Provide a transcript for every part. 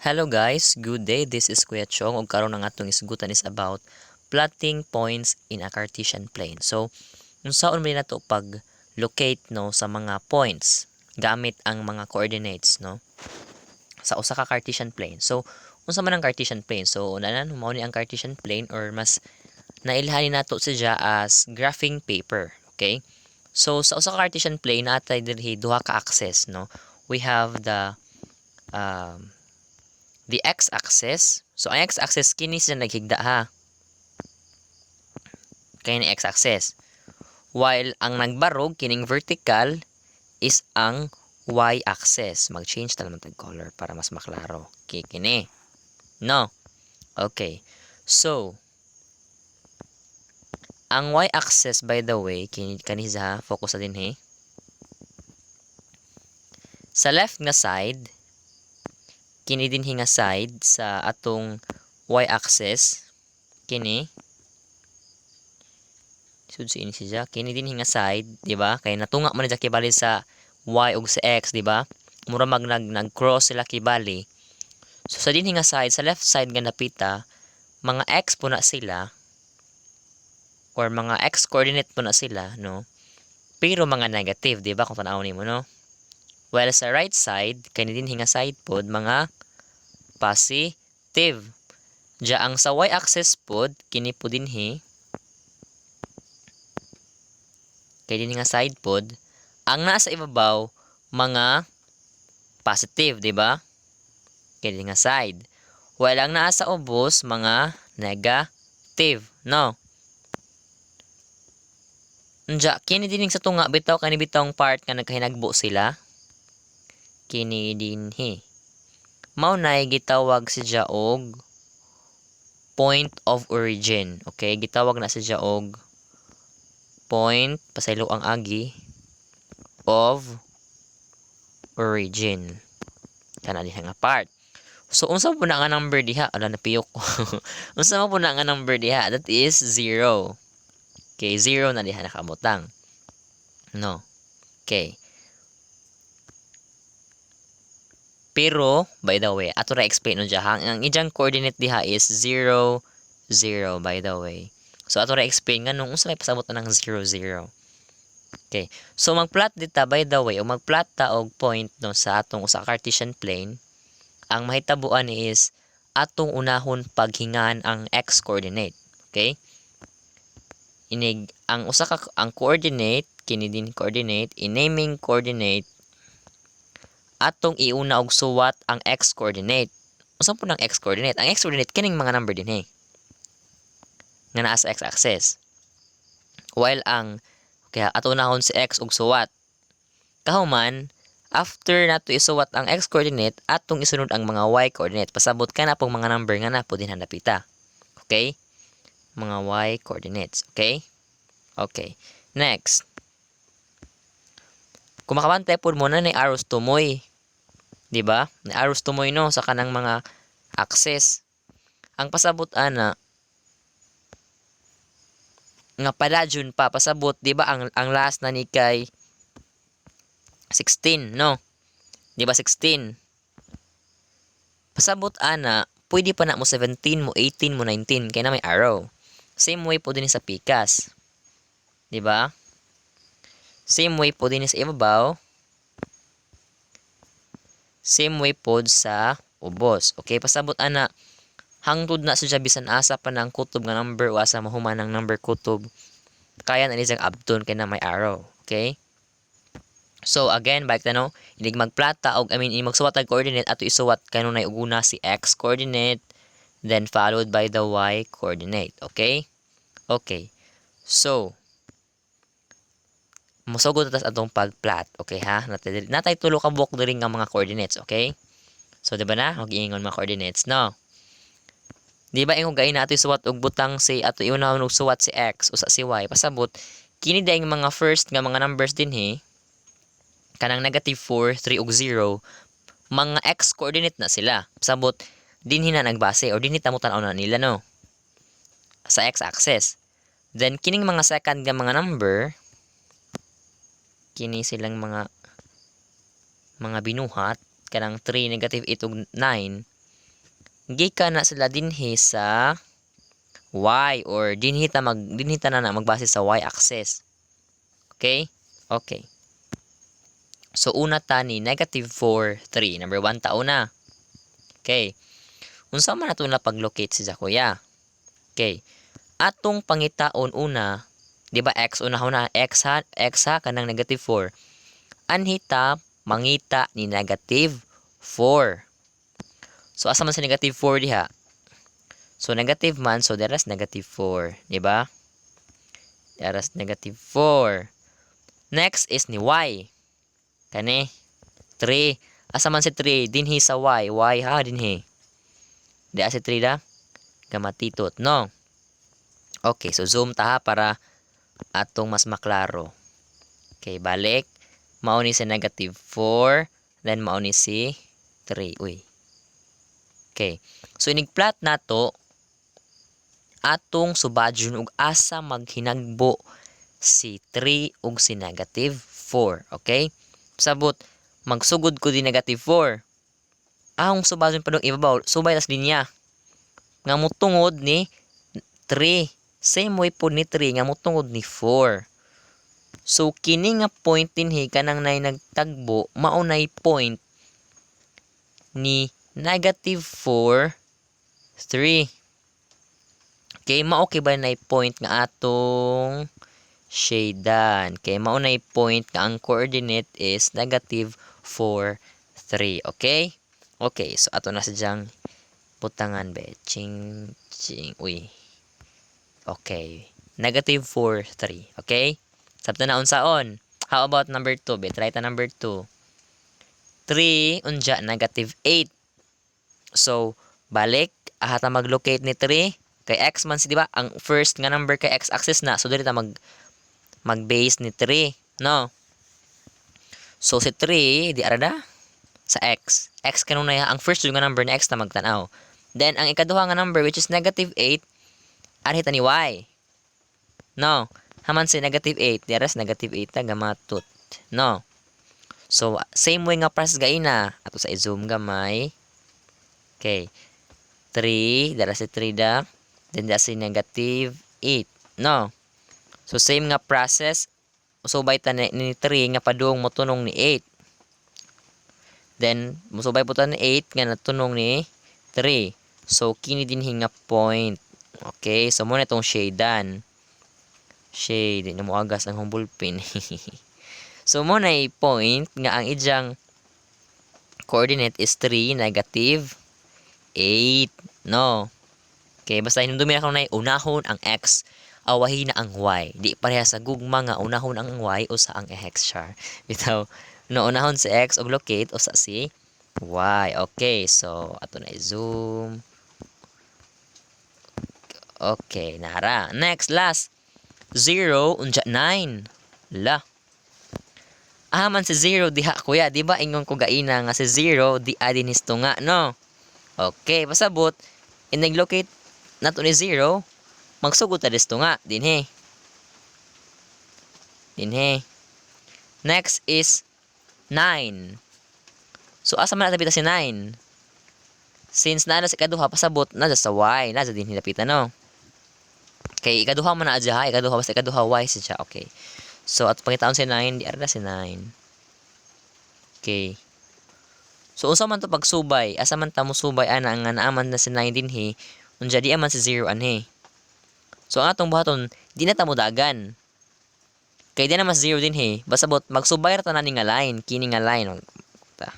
Hello guys, good day. This is Kuya Chong ug karon ang atong isgutan is about plotting points in a Cartesian plane. So, unsaon man nato pag locate, no, sa mga points gamit ang mga coordinates, no, sa usa ka Cartesian plane. So, unsa man ang Cartesian plane? So, unanan, mao ni ang Cartesian plane or mas nailhan nato siya as graphing paper, okay? So, sa usa ka Cartesian plane natay diri duha ka axis, no. We have the x-axis. So, ang x-axis kini siya naghigda, ha. Kay ni x-axis. While ang nagbarog kining vertical is ang y-axis. Mag-change ta lang tag color para mas maklaro. Okay, kini. No. Okay. So, ang y-axis, by the way, kini kani siya, focus sa dinhi. Sa left nga side, kini dinhi nga side sa atong y-axis, kini sud ini siya, kini dinhi nga side, di ba? Kay natunga man siya kibali sa y ug sa x, di ba? Mura mag nag cross sila kibali. So sa dinhi nga side, sa left side nga napita, mga x po na sila or mga x coordinate po na sila, no? Pero mga negative, di ba? Kung tan-awon nimo, no? While sa right side, kani dinhi nga side pod, mga positive. Diya ang sa y-axis pod, kini po dinhi, kay dinhi nga side pod, ang nasa ibabaw mga positive, di ba? Kay dinhi nga side. While ang naa sa ubos mga negative, no? Unja, kini dinhi sa tunga bitaw, kani bitawng part nga nagkahinagbo sila. Kini dinhi. Mao nay gitawag siya og point of origin. Okay, gitawag na siya og point, pasaylo ang agi, of origin. Kana diha nga part. So unsa po na nga number diha? Ala, napiyok ko. Unsa man po na nga number diha? That is 0. Okay, 0 na diha nakabutang. No. Okay. Pero, by the way, ato ra explain no diha. Ang iyang coordinate diha is 0, 0, by the way. So, ato ra explain nga nung unsa may pasabot na ng 0, 0. Okay. So, magplot dita, by the way, o magplot ta og point, no, sa atong usa ka Cartesian plane, ang mahitabuan is atong unahon paghingan ang x coordinate. Okay? Inig ang usa ka ang coordinate kini din coordinate, i-naming coordinate, atong iuna og suwat ang x coordinate. Unsa po nang x coordinate? Ang x coordinate kining mga number dinhi nga naa sa x-axis. While ang kaya ato unahon si x og suwat. Kahuman, after nato isuwat ang x coordinate, atong isunod ang mga y coordinate. Pasabot ka na pong mga number nga na po din hanapita. Okay? Mga y coordinates. Okay? Okay. Next. Kung makabantay po mo na ni arrows tumoy. Di ba? Ni arrows tumoy, no, sa kanang mga axis. Ang pasabot ana nga padayon pa, pasabot, di ba, ang last na ni kay 16, no? Di ba 16? Pasabot ana, pwede pa na mo 17, mo 18, mo 19 kay na may arrow. Same way po din sa pikas. Di ba? Same way po din sa ibabaw. Same way pod sa ubos. Okay, pasabot ana hangtod na siya bisan asa pa ng kutob nga number o asa mahuman ng number kutob. Kaya na ni siyang abton kay na may arrow. Okay? So again, balik ta, no, inig magplot ta og, I mean, inig magsuwat og coordinate, ato isuwat kanunay ug una si x coordinate, then followed by the y coordinate. Okay? Okay. So, mosugod ta sa atong pagplot. Okay ha? Natay tulo ka buok diri nga mga coordinates, okay? So, di ba na? Og ingon mga coordinates, no? Di ba ingon gay na ato isuwat og butang si ato iunahon og suwat si x usa si y? Pasabot kini daing mga first nga mga numbers dinhi, kanang negative 4, 3 ug 0, mga x coordinate na sila. Pasabot dinhi na nagbase or dinhi ta mo tan-aw na nila, no, sa x axis. Then kining mga second nga mga number, kini silang mga binuhat kanang 3, negative 8 ug 9. Gikan na sila dinhi sa y or dinhi ta na magbase sa y axis. Okay? Okay. So una ta ni negative 4, 3. Number 1 ta una. Okay. Unsa man ato na pag-locate si kuya? Okay. Atong pangitaon una, di ba x una una x ha, x ha, kanang negative 4. Anhi ta mangita ni negative 4. So asa man sa negative 4 diha? So negative man, so deras negative 4, di ba? Deras negative 4. Next is ni y. Kani 3. Asa man si 3? Dinhi sa y. Y ha, dinhi. Di si 3 da? Gamatitot, no? Okay, so zoom ta ha para atong mas maklaro. Okay, balik. Mao ni si negative 4, then mao ni si 3. Uy. Okay. So inig plot nato, atong subadyon og asa maghinagbo si 3 ug si negative 4. Okay? Sabot, magsugod ko di negative 4. Ahong subadyon padung ibabaw, subay tas linya nga mutungod ni 3. Same way po ni 3 nga mutungod ni 4. So kini nga point dinhi, kanang nay nagtagbo, mao nay point ni negative 4, 3. Okay, mao kay ba nay point nga atong shadean. Kay mao nay point nga ang coordinate is negative 4, 3. Okay? Okay, so ato na sidyang butangan be. Ching, ching. Uy. Okay. Negative 4, 3. Okay? Sabta na unsaon. How about number 2? Be, try ta number 2. 3, unja, negative 8. So, balik. Aha ta mag-locate ni 3. Kay x man si, di ba? Ang first nga number kay x axis na. So, dili ta mag-base ni 3. No? So, si 3, di arada sa x. X kanunay ang first nga number ni x na magtanaw. Then, ang ikaduha nga number, which is negative 8, anhi ta ni y. No? Haman si negative 8, di aras negative 8 ta gamatut. No? So, same way nga process gaina. Ato sa i-zoom gamay. Okay. 3, dara si 3 da. Then, da si negative 8. No? So, same nga process. Subay ta ni 3 nga padung motunong ni 8. Then, musubay po ta ni 8 nga natunong ni 3. So, kini dinhi nga point. Okay, so muna itong shadean. Shade, di na mo agas ang akong ballpen. So, mo na point nga ang ijang coordinate is 3, negative 8. No? Okay, basta hinumdumi na na unahon ang x, awahi na ang y. Di pareha sa gugma nga unahon ang y o sa ang x char. Bitaw, no, unahon si x og locate usa si y. Okay, so ato na i-zoom. Okay, nara. Next, last. 0 unja 9. La. Ah, man si 0 diha, kuya, di ba ingon ko gaina nga si 0 di adin histo nga, no? Okay, pasabot inig locate nato ni 0, magsugod ta disto nga dinhi. Dinhi. Next is 9. So asa man na si 9? Since naa na sa ikaduha, pasabot na sa y, na sa dinhi dapita, no? Kay ikaduha man na adya ha, ikaduha, basta ikaduha y siya. Okay. So at pangitaon si 9, di ara si 9. Okay. So unsa man to pagsubay? Asa man ta mo subay ana nga naaman na si 9 dinhi, unja di man si 0 anhi? So ang atong buhaton, di na ta mo dagan. Kay di na mas 0 dinhi, basabot magsubay ra ta ni nga line, kini nga line. Ta.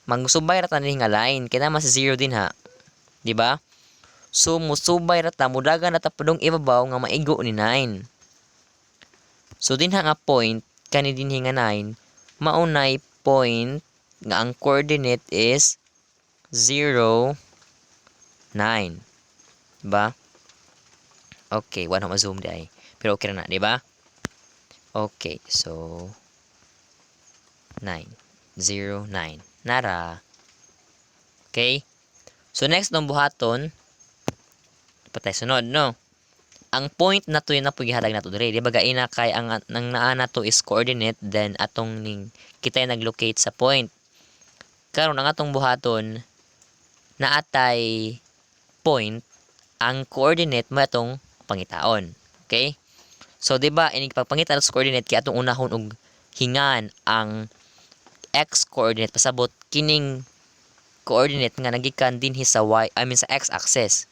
Magsubay ra ta ni nga line, kay na mas 0 din ha. Di ba? So musubay ra ta, mudagan na ta padung ibabaw nga maigo ni 9. So dinha nga point kani dinhi nga 9, maunay point nga ang coordinate is 0 9. Diba? Okay, wala ma-zoom di ay. Pero okay na, di ba? Okay, so 9 0 9. Nara. Okay? So next nung buhaton, patay sunod, no? Ang point na to yun na po gihatag nato diri. Di ba gaina kay ang naa nato is coordinate, then atong ning kita naglocate sa point. Karon ang atong buhaton, Naatay point, ang coordinate mo atong pangitaon. Okay? So, di ba, inig pagpangita sa coordinate, kay atong unahon og hingan ang x coordinate, pasabot kining coordinate nga nagikan dinhi sa y, I mean, sa x axis.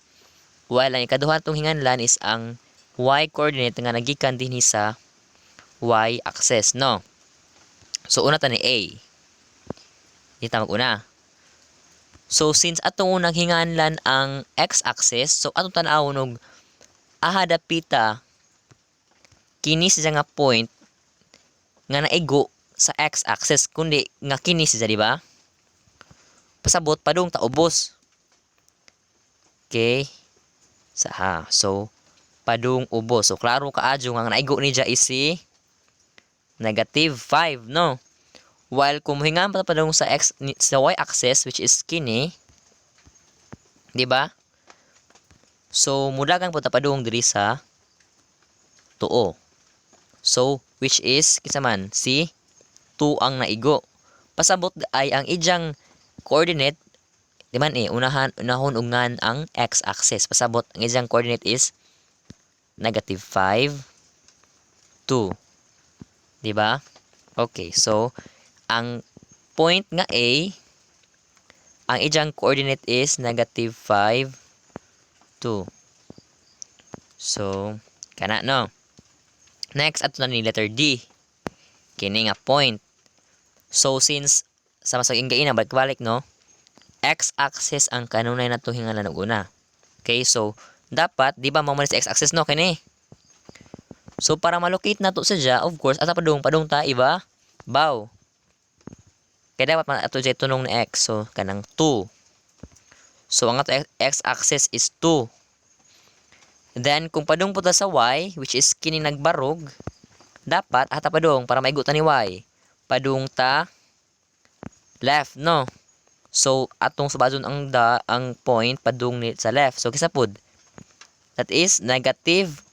While ang ikaduha atong hinganlan is ang y coordinate nga nagikan dinhi sa y axis, no? So una ta ni A. Di ta mag-una. So since atong unang hinganlan ang x axis, so atong tan-awon og aha dapita kini siya nga point nga naigo sa x axis, kundi nga kini siya, di ba? Pasabot padung ta ubos. Okay. Sa ha. So padung ubos. So klaro kaayo nga ang naigo ni is si negative 5, no? While kung muhingan pa padung sa x sa y axis, which is kini, di ba? So mudagan po ta padung diri sa tuo. So which is kinsa man si 2 ang naigo. Pasabot ay ang ijang coordinate, di man eh unahan unahon og ngan ang x axis. Pasabot ang ijang coordinate is negative 5 2. Di ba? Okay, so ang point nga A, ang ijang coordinate is negative 5 2. So, kana, no. Next, ato na ni letter D. Kini nga point. So, since sa masaging gaina, balik-balik, no? X-axis ang kanunay nato hingalan og una. Okay, so, dapat, di ba, mao man sa x-axis, no, kini? So, para malocate nato siya, of course, ata padung, padung ta, iba? Baw. Kaya dapat man ato siya tunong na x. So, kanang 2. So, ang ato x-axis is 2. Then, kung padung po ta sa y, which is kini nagbarog, dapat, ata padung, para maigo ta ni y. Padung ta left, no? So, atong subadon ang point padung ni sa left. So, kisa pud? That is negative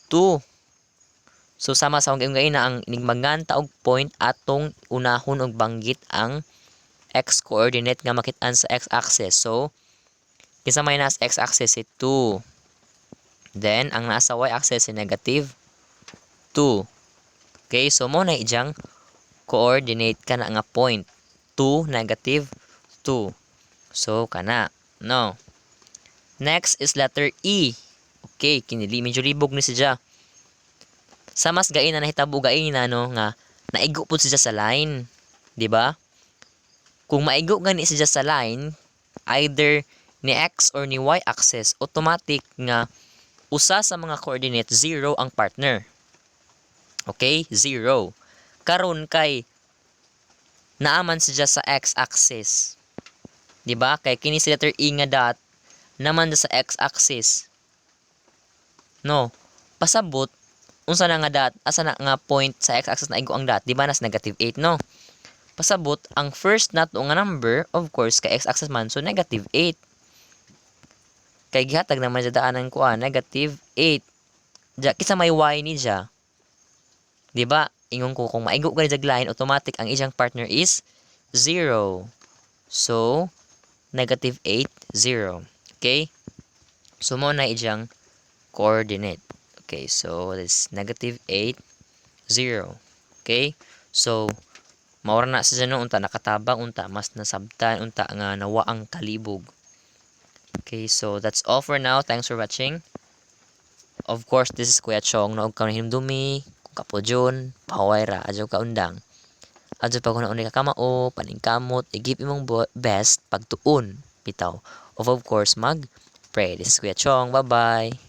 2. So, sama sa akong na ang inigmagan ta og point, atong unahon og banggit ang x coordinate nga makit-an sa x-axis. So, kinsa may nasa x-axis? Si 2. Then, ang nasa y-axis si negative 2. Okay, so mo na ijang coordinate kana nga point. 2, negative 2. So, kana. No. Next is letter E. Okay, kini medyo libog ni siya. Sa mas gaina nahitabo gaina, no, nga naigo pud siya sa line, di ba? Kung maigo gani siya sa line, either ni x or ni y axis, automatic nga usa sa mga coordinate, 0 ang partner. Okay? 0. Karon kay naaman siya sa x axis. Di ba? Kay kini si letter E nga dot naman sa x axis. No. Pasabot unsa na nga dot, asa na nga point sa x-axis na igo ang dot, di ba nas negative 8, no? Pasabot ang first nato nga number, of course, kay x-axis man, so negative 8. Kay gihatag naman sa daan ang kuan, negative 8. Ja, kinsa may y ni siya? Di ba? Ingon ko, kung maigo ka ni line, automatic ang iyang partner is 0. So, negative 8, 0. Okay? So, mo na iyang coordinate. Okay, so it's negative 8, 0. Okay? So, maura na siya, no, unta nakatabang unta, mas nasabtan unta nga nawa ang kalibog. Okay, so that's all for now. Thanks for watching. Of course, this is Kuya Chong. No, og ka hinumdumi, kung kapudyon, paway ra, adyo ka undang. Adyo pa kung naunay ka kamao, paningkamot, i-give imong best pagtuon, bitaw. Of course, mag pray. This is Kuya Chong. Bye-bye.